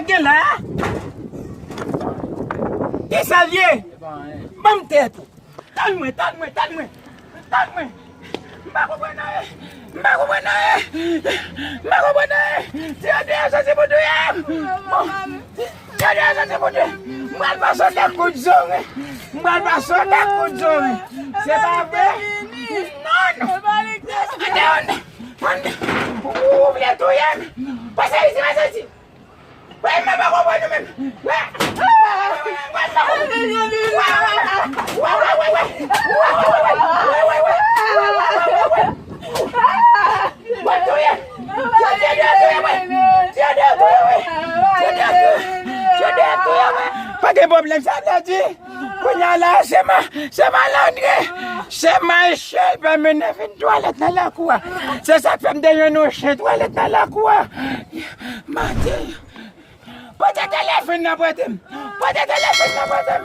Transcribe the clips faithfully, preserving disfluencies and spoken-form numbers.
Gen la? Kisa l ye? Ban m tèt ou. Tann mwen, tann mwen, tann mwen. Tann mwen. M pa konprann anyen. M pa konpran anyen. M pa konpran anyen. Ti André a soti pou touye m. Bon. Ti André a soti pou touye m. M pral pase w de kout zo, wi. M pral pase w de kout zo, wi. Se pa vre. Non, non. André, André, André. Ou vle touye m. Pase isit, pase isit. Wè, m pa konprann nou menm. Wè. Pa gen pwoblèm, sa vle di. Kounye a la, se ma, se malandren, se Michel pa mennen vin twalèt nan lakou a. Se sa k fè m te jwenn yon chen twalèt nan lakou a. Maten. Pote telefòn nan pote m. Pote telefòn nan pote m.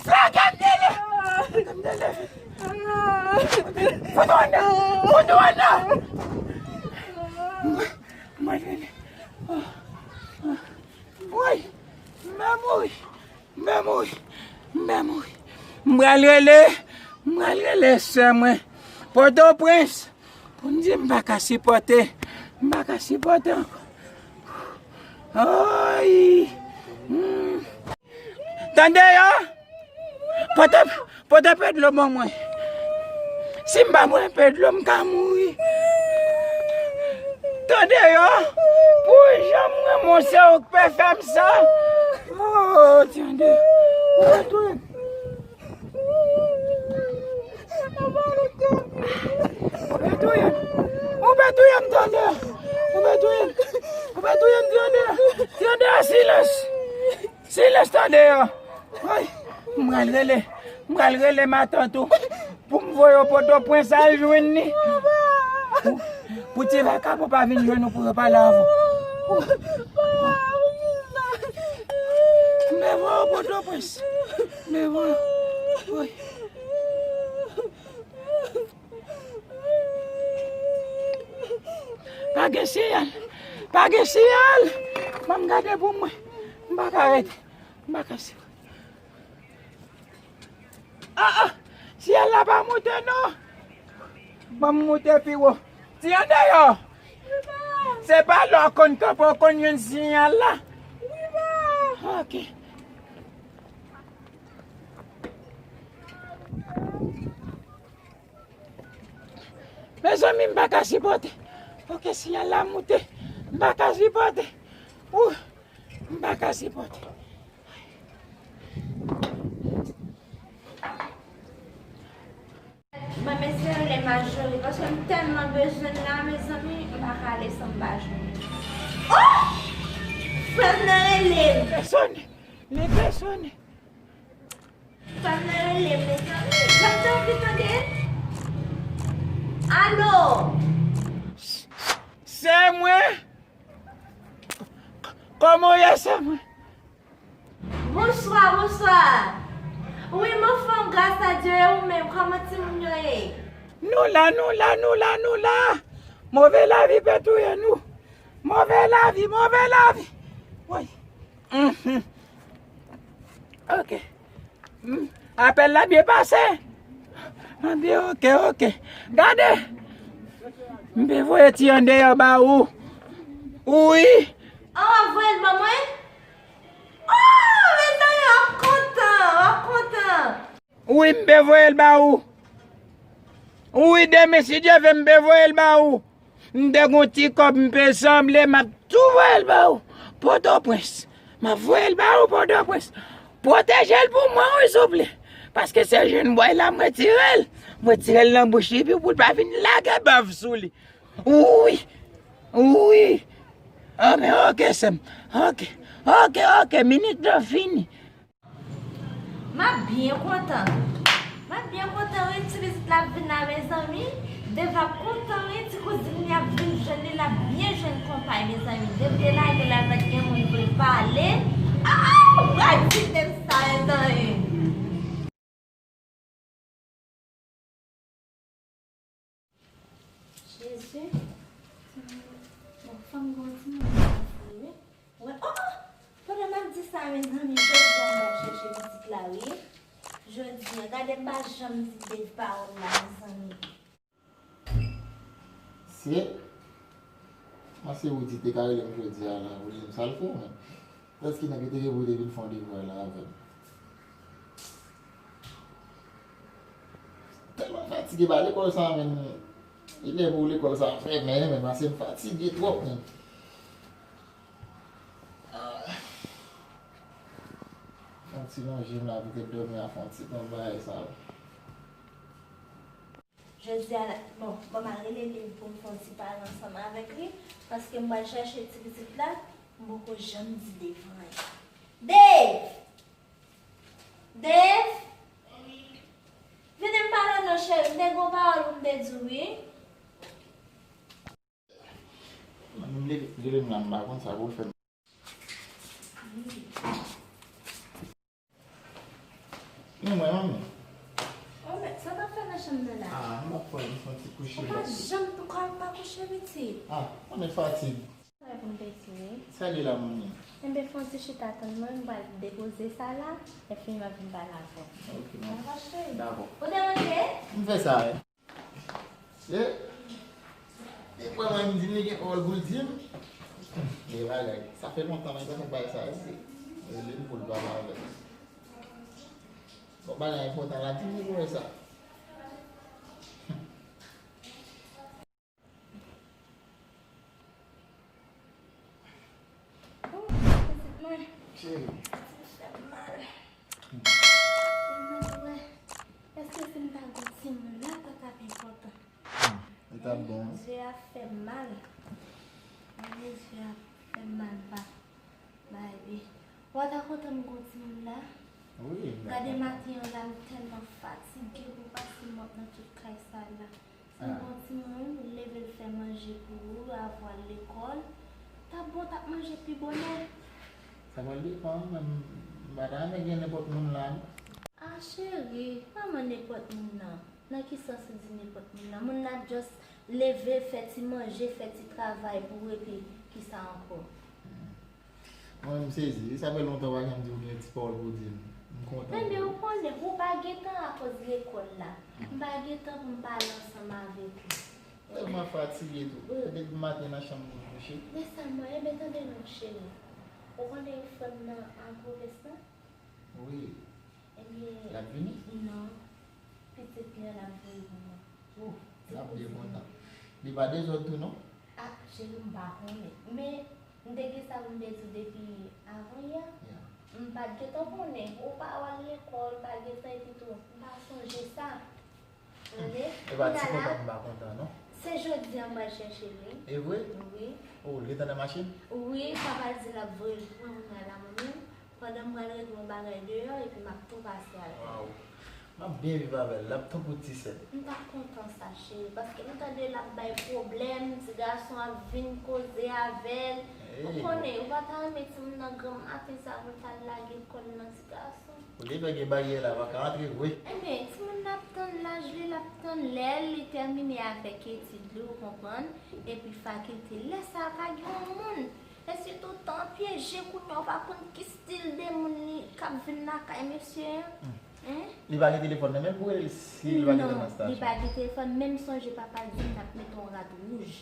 Flake m tele. Flake m telefòn. Fout ou anndan. Fout ou anndan. Mwen, mwen, mwen. Woy. M pa mouri. M pa mouri. M pa mouri. M pral rele. M pral rele sè mwen. Pòtoprens. Pou m di m pa ka sipòte, m pa ka sipòte ankò. Oy! Hmm. Tande yo! Pote, pote pè dlo ban mwen. Si m pa pran pè dlo, m ka mouri. Tande yo! Pou jan m renmen se ou k pè fè m sa. Oh, tande. Ou pa touye m. Ou pa touye m. Ou pa touye m, tande. Ou pa touye m. Ou pa touye m, tande. Tande, silans. Silans, tande. Ay, m pral rele. M pral rele matant ou. Pou m voye w Pòtoprens al jwenn li. Pou, pou ti vakabon pa vin jwenn ou pou yo pale avè w. M voye w Pòtoprens. M voye w. Woy. Pa gen siyal. Pa gen siyal. Ban m gade pou mwen. M pa ka rete. M pa ka siyal. Ah, ah! Syèl la pa moute, non! Ban m moute pi wo. Ti Andeyò! Se pa la w konn kanpe, w konn jwenn siyal la? Ok. Mezanmi, m pa ka sipòte. Ok, siyal la moute. M pa ka sipòte. Ouh, m pa ka sipòte. Mwen mesye rele Majori paske m tèlman bezwen l la, mezanmi, m pa ka ale san m pa jwenn li. Oh! Frè m nan rele m. Li pèsone. Li pèsone. Frè m nan rele m, mezanmi. Jan m te anvi tande. Alo! Sè mwen! Kòman w ye, sè mwen? Bonswa, bonswa. Wi, m anfòm, gras a Dye, e ou menm, kòman timoun yo ye? Nou la, nou la, nou la, nou la. Move lavi pè touye nou. Move lavi, move lavi. Woy. Mhm. Ok. Mm, apèl la byen pase. Anben, ok, ok. Gade. M te voye Ti Andeyò ba ou. Wi. An, w ap voye l ban mwen? Oh, mezanmi, w ap kontan, w ap kontan. Wi, m te voye l ba ou. Wi, demen, si Dye vle, m te voye l ba ou. M te gon ti kòb, m te sanble, m ap tou voye l ba ou. Pòtoprens. M ap voye l ba ou, Pòtoprens. Pwoteje l pou mwen, wi, souple. Paske se jèn bòy la, m retire l. M retire l nan bouch li, epi pou l pa vin lage bèf sou li. Wi. Wi. Anben, ok, sè m. Ok. Ok, ok, minit lan fini. M ap byen kontan. M ap byen kontan, wi, ti pitit la ap vin la, mezanmi. Dev ap kontan, wi, ti kouzin li ap vin jwenn li, l ap byen jwenn konpay, mezanmi. Dev te lage l avèk gen moun pou l pale. Ah, w pral kite m sa, mezanmi. Jezi. Bon, fanm gon timoun nan fanm, wi. Wè, oh, oh, Wi. Jodi a, gade m pa janm di Dave pawòl la, mezanmi. Se, mwen se ou di te ka rele m jodi a la, ou di m sa l fè, men. Èske nèg yo te gen pou te vin fè yon devwa la avè m? Tèlman fatige pa lekòl sa, men. Li lè pou lekòl sa fèmen, men, paske m fatige twòp, men. Ah. Fè yon ti lonje m la, poutèt dòmi a fè yon ti bon bagay sa. Jodi a la, bon, bon, m al rele Liv pou m fè yon ti pale ansanm avèk li, paske m pral chèche ti pitit la, m poko janm di Dave anyen. Dave! Dave! Vini m pale non, cheri, m te gen yon pawòl pou m te di w, wi. Manmi, m leve, leve m la, m pa konn sa pou l fè m. Men mwen, manmi. O, men, sa w t ap fè nan chanm nan la? Ah, m p ap fè anyen, m fè yon ti kouche. Ou pa janm, ou ka pa kouche, pitit. Ah, mwen fatig. Sa pou m te di, wi. Sa li la, manmi? Enben, fè yon ti chita tann mwen, m pral depoze sa la, lè fini m ap vin pale avè w. Ok, manmi. Dakò, cheri. Dakò. Ou deranje? M fè sa, wi. E, e, mwen, mwen, m di m li gen pawòl pou l di m. E bagay, sa fè lontan mwen pa fè bagay sa, se rele m pou l pale avè m. Bon, bagay enpòtan la, di m pou wè sa. Oh, pitit mwen. Cheri. Pitit fè m mal. Hmm. Mwen wè, èske si m ta gen yon timoun la, sa t ap enpòtan? Hmm, li t ap bon, wi. Mezye a fè m mal. Mezye a fè m mal, pa. Baby. Ou pa ta kontan m gen yon timoun la? Wi, m ta kontan. Gade maten an la, m tèlman fatige pou pase m ap nan tout kay sa la. Si m gen yon timoun, leve l fè manje pou ou, avwa l lekòl, t ap bon, t ap manje pi bonè. Sa pral depann, men m pa ta renmen gen nenpòt moun la, non. Ah, cheri, kòman nenpòt moun nan? Nan ki sans ou di nenpòt moun nan? Moun nan ap just leve, fè ti manje, fè ti travay pou ou, epi kisa ankò? Hmm. Mwen, m sezi. Sa fè lontan w pa janm di w gen ti pawòl pou w di m. M kontan pou ou. Enben, ou konnen, ou pa gen tan akoz lekòl la. M pa gen tan pou m pale ansanm avèk ou. Tèlman fatige tou. Wi, depi maten nan chanm pou m kouche. Men sèlman, enben, tande non, cheri. Ou konnen frè m nan an pwovens lan? Wi. Ebyen, l ap vini? Non. Pitit li an l ap voye pou mwen. Oh, l ap byen kontan. Li pa dezòd tou, non? Ah, cheri, m pa konnen. Men, m te gen sa pou m te di w depi avan yè. Yeah. M pa t gentan konnen. Ou pa al lekòl, pa gentan, epi tou, m pa sonje sa. Tande? E pa ti kontan m pa kontan, non. Se jodi a m pral chèche li. E vre? Wi. Oh, li gentan nan machin? Wi, papa di l ap voye l pou mwen kounye a la, mwen menm. Pandan m pral regle yon bagay deyò, epi m ap tou pase al. Waw. M ap byen viv avè l. L ap tankou ti sè. M ta kontan sa, cheri, paske m tande l ap bay pwoblèm, ti gason ap vin koze avè l. Ou konnen, ou pa ta renmen timoun nan granm maten sa pou l t al lage kò l nan ti gason. Ou li fè gen baryè la, pa ka antre vre. Enben, timoun nan ap tann laj li, l ap tann lè li tèmine avèk etid li, ou konprann, epi fakilte. Lè sa a, pa gen yon moun. E sitou, tan pyeje kounye a, ou pa konn ki stil de moun li k ap vin lakay mesye an. Hmm. Hein? Li pa gen telefòn nan menm pou rele l si li pa gentan nan estasyon. Non, li pa gen telefòn, menm sonje papa l di m l ap mete yon rad wouj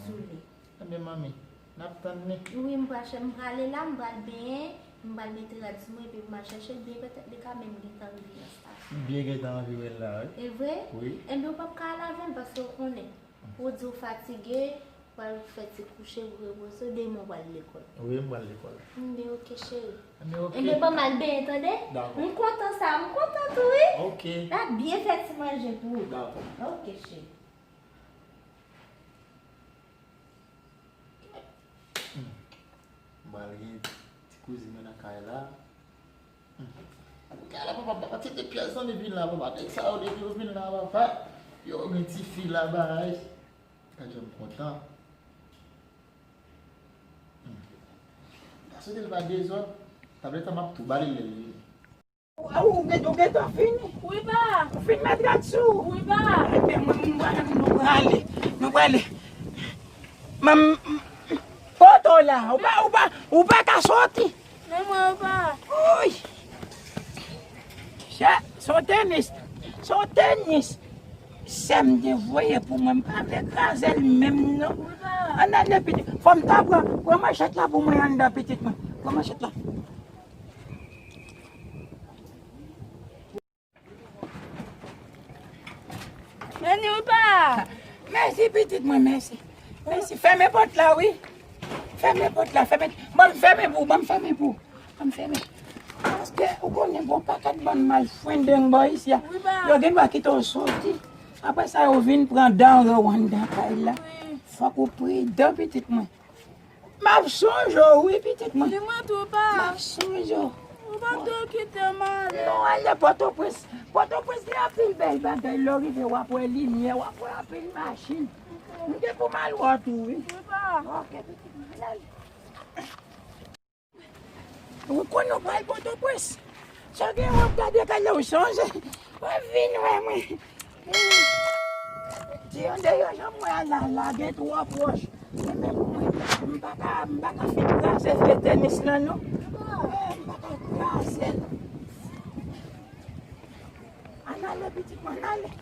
sou li. Ebyen, manmi, n ap tann li. Wi, m pral chè-, m prale la, m pral benyen, m pral mete rad sou mwen, epi m al chèche l, byen petèt li ka menm gentan rive nan estasyon. M byen gentan anvi wè l la, wi. E vre? Wi. Ebyen, ou p ap ka al avè m, paske ou konnen, ou di w fatige, w al fè ti kouche pou repoze w, demen w pral lekòl. Wi, m pral lekòl. Ebyen, oke, cheri. Ebyen, oke. Ebyen, ban m al benyen, tande? Dakò. M kontan sa, m kontan tou, wi. Oke. N ap byen fè ti manje pou ou. Dakò. Oke, cheri. Hmm. M pral gen ti kouzin mwen nan kay la. Hmm. Kay la, papa, papa, se de pyès zanmi vin la, papa. Nèg sa yo, depi yo vin la, papa, yo gen ti fi la, bagay. Gad jan m kontan. Hmm. Gason, si l pa dezòd, tablèt la m ap tou ba li lè l vini. Ou, ou gen, ou gentan fini? Wi, pa. Ou fin met rad sou ou? Wi, pa. Ebyen, mwen, mwen, nou prale. Nou prale. Manm, kote w la? Ou pa, ou pa, ou pa ka soti? Men mwen, pa. Oy! Chè, se yon tenis. Se yon tenis. Sè m te voye pou mwen, m pa vle kraze l menm non. Ann ale pitit. Fò m ta pran, pran manchèt la pou mwen anndan pitit mwen. Pran manchèt la. Meni ou pa. Mèsi pitit mwen, mèsi. Mèsi. Fèmen pòt la, wi. Fèmen pòt la, fèmen. Ban m fèmen pou ou, ban m fèmen pou ou. Ban m fèmen. Paske ou konnen gon pakèt bann malfrendeng bò isi a. Wi, ba. Yo gen dwa kite w soti. Apre sa, yo vin pran danre w anndan kay la. Wi. Fòk ou pridan, pitit mwen. M ap sonje w, wi, pitit mwen. Di mwen tou, pa. M ap sonje w. Ou pa t dwe kite m ale. Non, ale Pòtoprens. Pòtoprens gen anpil bèl bagay. Lè w rive, w ap wè limyè, w ap wè anpil machin. M gen pou m al wè w tou, wi. Wi, pa. Ok, pitit mwen, ale. Ou konn nou pral Pòtoprens. Sa gen w ap gade kay la, ou sonje. Ou vin wè mwen. Ti yon de yo janm wè a la, la gen twò pwòch. Men mwen, m pa ka, m pa ka fin kraze vye tenis lan, non. Eh, m pa ka kraze l. Ann ale, pitit mwen, ann ale.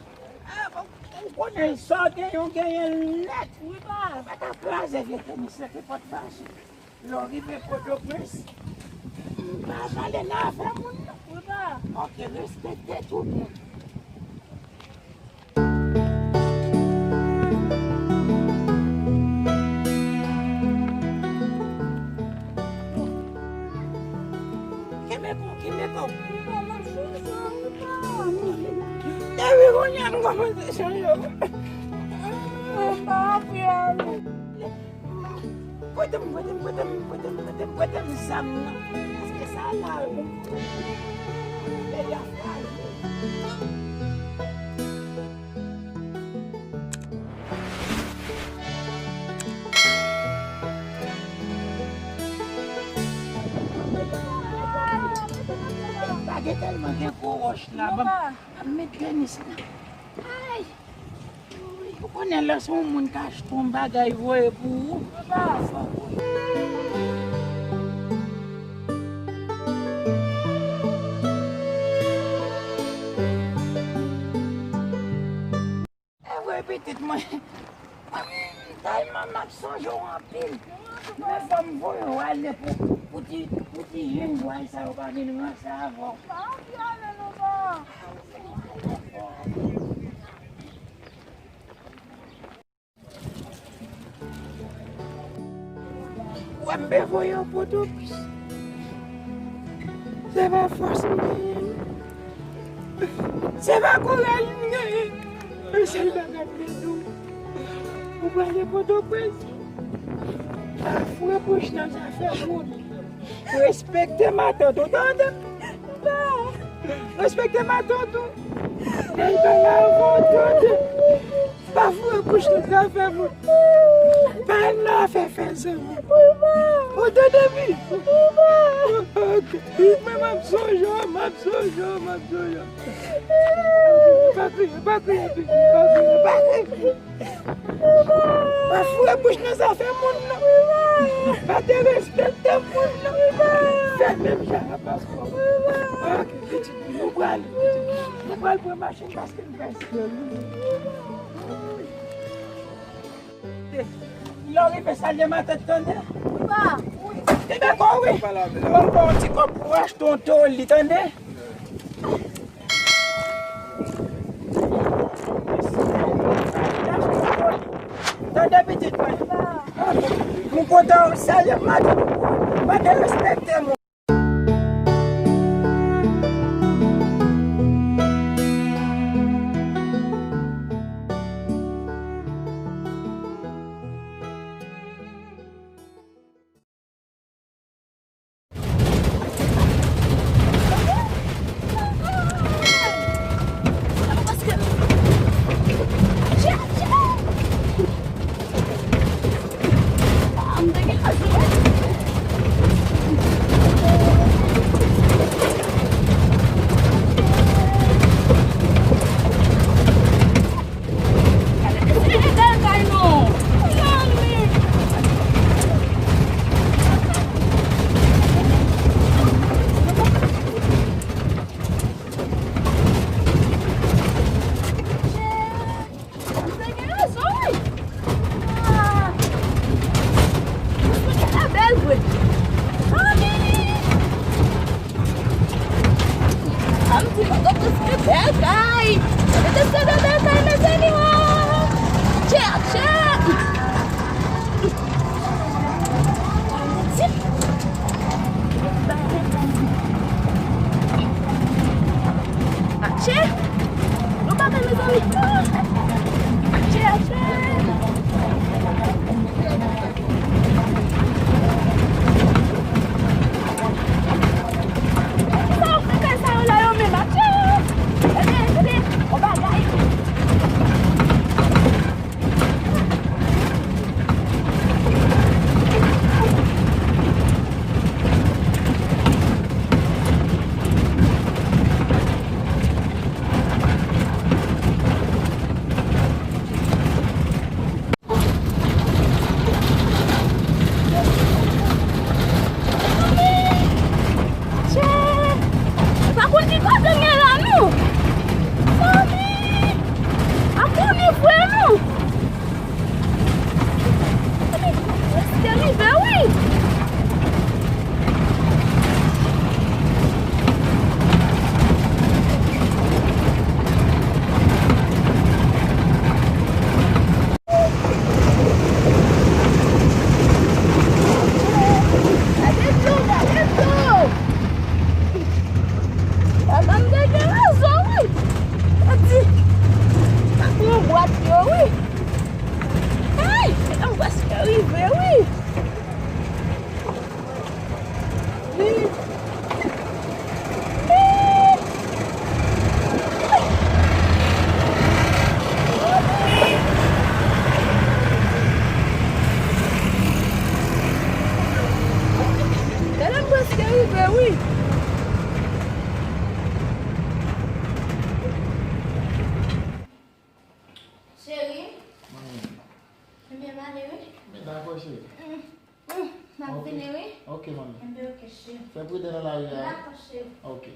Ah, bon, ou konnen sa w genyen, w genyen l nèt. Wi, pa. M pa ka kraze vye tenis lan, se pòt fasil. Lè w rive Pòtoprens, m pa pale nan afè moun, non. Wi, pa. Ok, respekte tout moun. Kenbe kò w, kenbe kò w. Wi, pa, m ap chanje, wi, pa. Depi kounye a, m kòmanse chanje, wi. M pa anvi ale. Prete m, prete m, prete m, prete m, prete m, prete m zam nan. Paske sa la, peyi a frajil. Pa gen tèlman gen gwo wòch la, ban m ap met tenis la. Ay! Ou konnen lè se yon moun k achte yon bagay voye pou ou. E vre pitit mwen. Mwen menm tèlman m ap sonje w anpil. Men fò m voye w ale pou, pou ti, pou ti jèn bway sa yo pa vin ranse avè w. Pa anvi ale non pa. Wè m te voye w Pòtoprens. Se pa fòs m genyen. Se pa kouraj m genyen. Men sèl bagay m te di w, ou prale Pòtoprens. Pa foure bouch nan zafè moun. Respekte matant ou, tande? Respekte matant ou. Lè l pale avè w, tande? Pa foure bouch nan zafè moun. Pa al nan afè fè zanmi. Ou tande, wi? Ok. Mwen, m ap sonje w, m ap sonje w, m ap sonje w. Pa kriye, pa kriye, pa kriye, pa kriye. Pa foure bouch nan zafè moun, non. Pa derespekte moun, non. Fè menm jan an paspò. Ok, pitit, nou pral, pitit. Nou pral pran machin paske nou pral. Lè w rive salye matant, tande? Pa. Wi. Kenbe kò w, wi. Ban m ba w yon ti kòb pou w achte yon toli, tande? Tande pitit mwen. M kontan w salye m matant. Pa derespekte moun. M di Pòtoprens gen bèl kay. Pòtoprens gen bèl kay, mezanmi, oh. Chè, chè. Atchè! Nou pa fè, mezanmi. Atchè, atchè! Sa yo fè kay sa yo la yo menm, atchè! Tande, tande, on bagay. Chè! Mwen pa konn ki kote m ye la, non. Zanmi! Ap kouri vre, non. Prèske rive, wi. Gade dlo, gade dlo. Madanm te gen rezon, wi. Sa di, sa pran bwat yo, wi. Ay, madanm prèske rive, wi. Gade m prèske rive, wi. Cheri. Manmi. Ebyen, m ale, wi. Men dakò, cheri. Mm, mm, m ap vini, wi. Ok, manmi. Ebyen, ok, cheri. Fè pridan nan lari a. Dakò, cheri. Ok.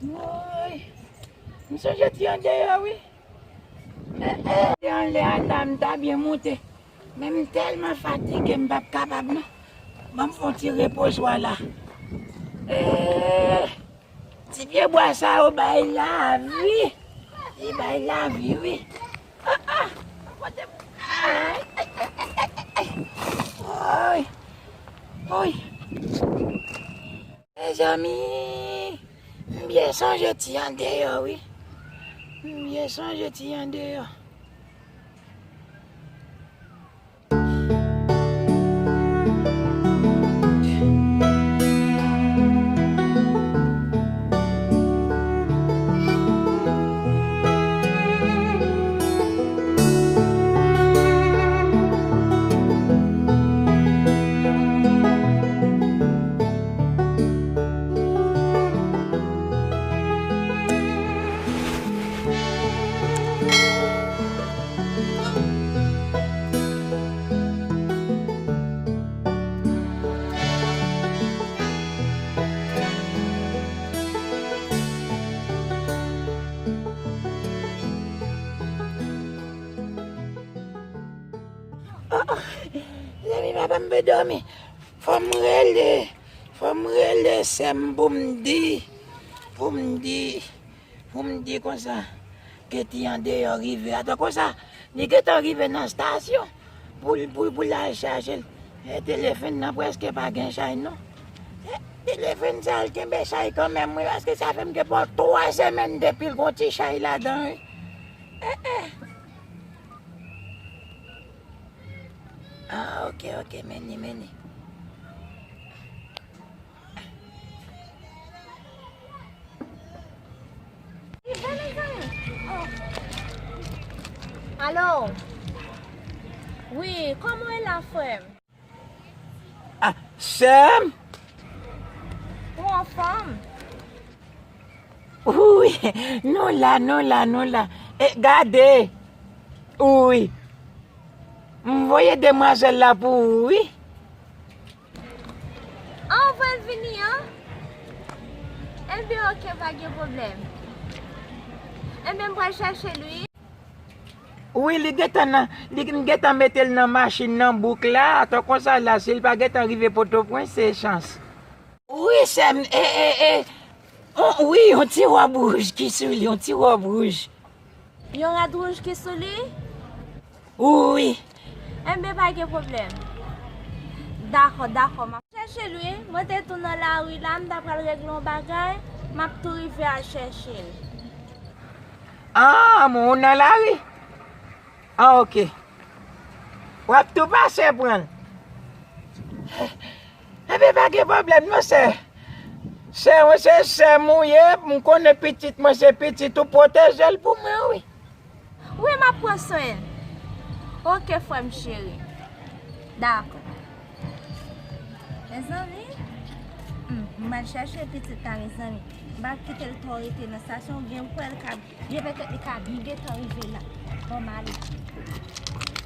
Woy! M sonje ti andeyò, wi. Eh, eh, te anlè a la, m ta byen moute. Men m tèlman fatige, m p ap kapab, non. Ban m fè yon ti repo swa la. Eh, ti pyebwa sa yo bay lavi. Li bay lavi, wi. Ah, ah. Ay. Ay. Ay. Mezanmi, m byen sonje ti andeyò, wi. M byen sonje ti andeyò. Oh, oh. Zanmi, papa m pe dòmi. Fò m rele, fò m rele sè m pou m di, pou m di, pou m di konsa ke ti andeyò rive. Ata konsa, li gentan rive nan estasyon pou, pou, pou l al chache l. E telefòn nan prèske pa gen chay, non. E telefòn sa, l kenbe chay kanmenm, wi, paske sa fè m gen pou twa semèn depi l gon ti chay ladan, wi. Eh, eh. Ah, ok, ok, men li, men li. Alo. Wi, kòman w ye la, frè m? Ah, sè m? Anfòm. Wi, nou la, nou la, nou la. E, gade. Wi. M voye demwazèl la pou ou, wi. An, ou voye l vini an? Enben, oke, pa gen pwoblèm. Enben, m pral chèche l, wi. Wi, li gentan nan, li, m gentan mete l nan machin nan bouk la, atò konsa la, si l pa gentan rive Pòtoprens, se chans. Wi, sè m, e, e, e, on, wi, yon ti wòb wouj ki sou li, yon ti wòb wouj. Yon rad wouj ki sou li? Wi. Enben, pa gen pwoblèm. Dakò, dakò, m ap chèche l, wi. Mwen te tou nan lari la, m ta pral regle yon bagay, m ap tou rive al chèche l. Ah, moun nan lari? Ah, oke. W ap tou pase pran l. Enben, pa gen pwoblèm non, sè. Sè, mwen se sè m ou ye, m konnen pitit mwen se pitit ou, pwoteje l pou mwen, wi. Wi, m ap pran swen l. Oke, frè m cheri. Dakò. Mezanmi, hmm, m al chèche pitit la, mezanmi. M pa kite l twò rete nan estasyon, gen kwè l ka, gen petèt li ka byen gentan rive la. Bon, m ale.